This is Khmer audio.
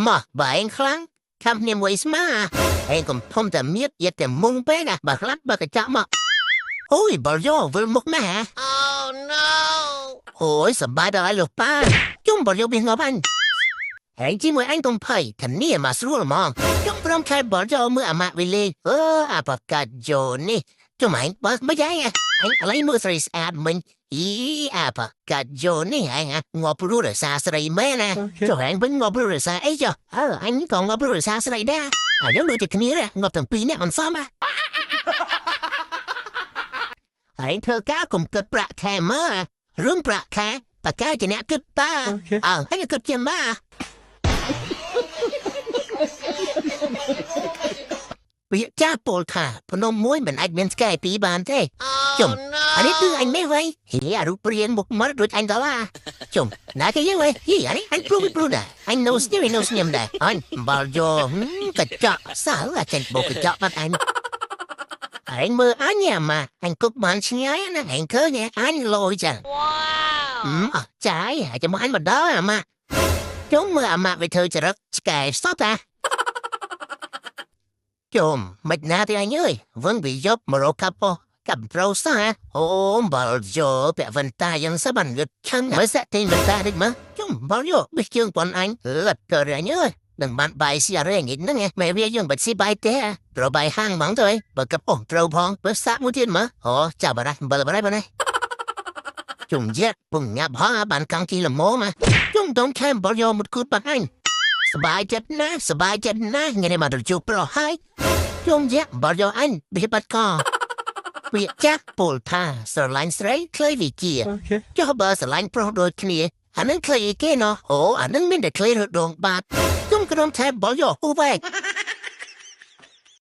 មកបើឯងខ្លាំងខំគ្នាមួយស្មាឯងកុំធំតែមៀតយកតែមុងពេកណាបើខ្លាត់បើកញ្ចក់មកអូយបលយោវិលមុខណាស់ Oh no! អូយសប្បាយដល់ហើយលោកប៉ាជុំបលយោបៀងងាប់អញឯងជាមួយអញកុំភ័យធានាមកស្រួលហ្មងជុំព្រមខែបលយោមើលអាម៉ាក់វិលេអឺអាបកាត់យោនេះជុំឯងបើមិនយ៉ាងឯងឥឡូវមើលស្រីស្អាតមិញអីអាបកាត់យោនេះឯងងាប់ព្រោះរសារស្រីមែនណា Okay. ចុះឯងវិញងាប់ព្រោះរសារអីចុះអើអញក៏ងាប់ព្រោះរសារស្រីដែរអាយើងដូចជាគ្នាដែរងាប់ទាំងពីរនាក់មិនសមហ៎ឯងធ្វើការកុំគិតប្រាក់ខែមើលរឿងប្រាក់ខែបកាជាអ្នកគិតតា Okay. អើហើយគិតជាម៉ាពាក្យចាស់ពោលថាភ្នំមួយមិនអាចមានស្កែពីរបានទេ Oh ជុំអានេះគឺ no! អញមេវៃហេអារូបព្រៀងមុខមាត់ដូចអញដល់ឡាជុំណាគេយើងវៃហីអានេះអញព្រួយព្រួយដែរអញនៅស្ញៀមនៅស្ញៀមដែរអញបាល់យោកញ្ចក់សើអាចចេញបោកកញ្ចក់បាត់អញឯងមើលអញអាម៉ាអញគប់បានឆ្ងាយណាឯងឃើញអញលយចឹង Wow! អស់ចាយហើយចាំមកអញមកដល់អាម៉ាជុំមើលអាម៉ាវាធ្វើចរិតឆ្កែសតតាជុំមិនណាទេអញអើយវឹងវាយប់មករកកាប់ពោកាប់ត្រូវសោះអូបាល់យោពាក់វិនតាយ៉ាងសបានយត់ឆឹងមើលសាក់ទេវិនតាតិចមើលជុំបាល់យោបិះជើងប៉ុនអញលត់ទៅអញអើយនឹងបានបាយស៊ីអរងហ្នឹងមែវាយើងបាត់ស៊ីបាយទេត្រូវបាយហាងហ្មងទៅបើកាប់អូត្រូវផងបើសាក់មួយទៀតមើលអូចាប់បារ៉ាបើបារ៉ាបើនេះ ជុំយៈពងញាប់ហបានកង់ជីល្មមជុំដងខែបលយកមុតគូតបាត់អញសបាយចិត្តណាស់សបាយចិត្តណាស់ថ្ងៃនេះមកទៅជួបប្រុសហើយជុំយៈបលយកអញបិបាត់កពាក្យចាស់ពោលថាស្រឡាញ់ស្រីឃ្លើយវិជា Okay. ចុះបើស្រឡាញ់ប្រុសដូចគ្នាអានឹងឃ្លើយអីគេណោះអូអានឹងមានតែឃ្លើយរត់ដងបាតជុំក្រុមថែបលយកអូវែក